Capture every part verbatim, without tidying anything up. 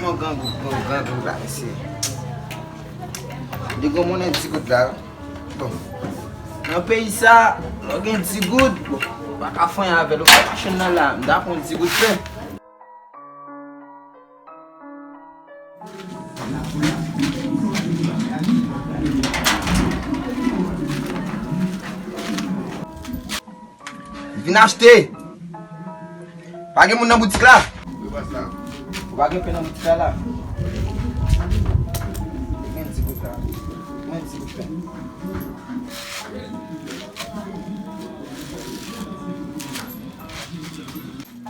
Mwen grangou, mwen grangou la, mesye. Li gon monnen di goud la. Bon. Nan peyi sa, lè w gen di goud, bon, ou pa ka fè anyen avè l, ou pa ka machann nan la, m ta pran di goud pen. Vin achte! Pa gen moun nan boutik la? Wi, bòs la. Ou pa gen pen nan boutik la la? Gen ti goud la. Mwen ti goud pen.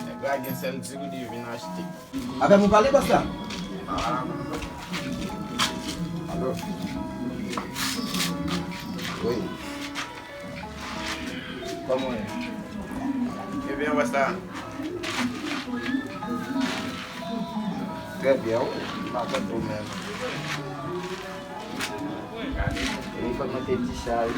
Nèg la gen sèl ti goud li vin achte. Avè m ou pale, bòs la? Ah. Alo. Wi. Kòman w ye? Ebyen, bòs la. Trè byen, wi. M pa konn ou menm. Li fòk mwen te dichaj.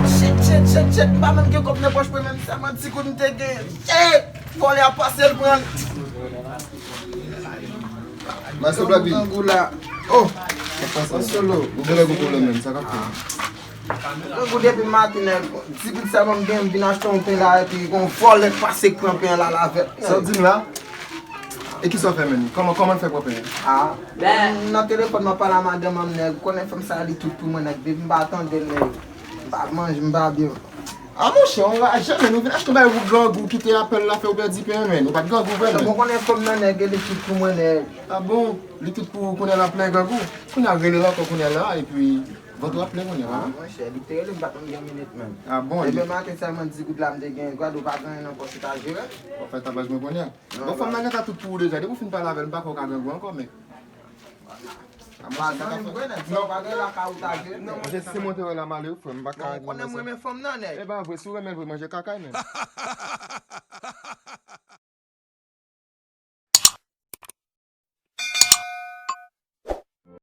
Shit, shit, shit, shit, m pa menm gen kòb nan pòch mwen, menm sèlman ti goud m te gen. Shit! Vòlè a pase l pran l. Maestro Black Bee. Grangou la. Oh! Sa k pase? Solo. Ou genlè gon pwoblèm menm, sa k ap fè? Grangou depi maten, nèg. Ti goud sèlman m gen, m vin achte yon pen la, epi gon vòlè k pase k pran pen an l al avè l. Sa w di m la? E kisa w fè menm? Kòman, kòman l fè pran pen an? Ah, nan telefòn mwen pale a madanm an, nèg. Ou konnen fanm sa li tout pou mwen, nèg. Depi m pa tande l, nèg, m pa manje, m pa byen. Ah, monchè, yon raje, menn. Ou vin achte yon bagay pou grangou, kite apèl la fè ou pèdi pen an, menn. Ou pa t grangou vre, menn. Bon, konnen fanm nan, nèg, li tout pou mwen, nèg. Ah bon? Li tout pou ou, kounye a l ap plen grangou. Kounye a rele l ankò, kounye a la, epi vant ou ap plen kounye a la. Ah, monchè, li te rele m, m pa t konn gen minit, menn. Ah bon? Demen maten sèlman di goud la m te gen, gad ou pa gen anyen nan pòch ou ta jere. W ap fè tapaj mwen kounye a. Bon, fanm nan gentan tout pou ou deja. Depi w fin pale avè l, m pa kwè w ka grangou ankò, men. Monchè, si se mwen te wè la, m ale wi, frè m, m pa ka. Non, ou konnen m renmen fanm nan, nèg. E pa vre, si w renmen l vre, manje kakay, menn.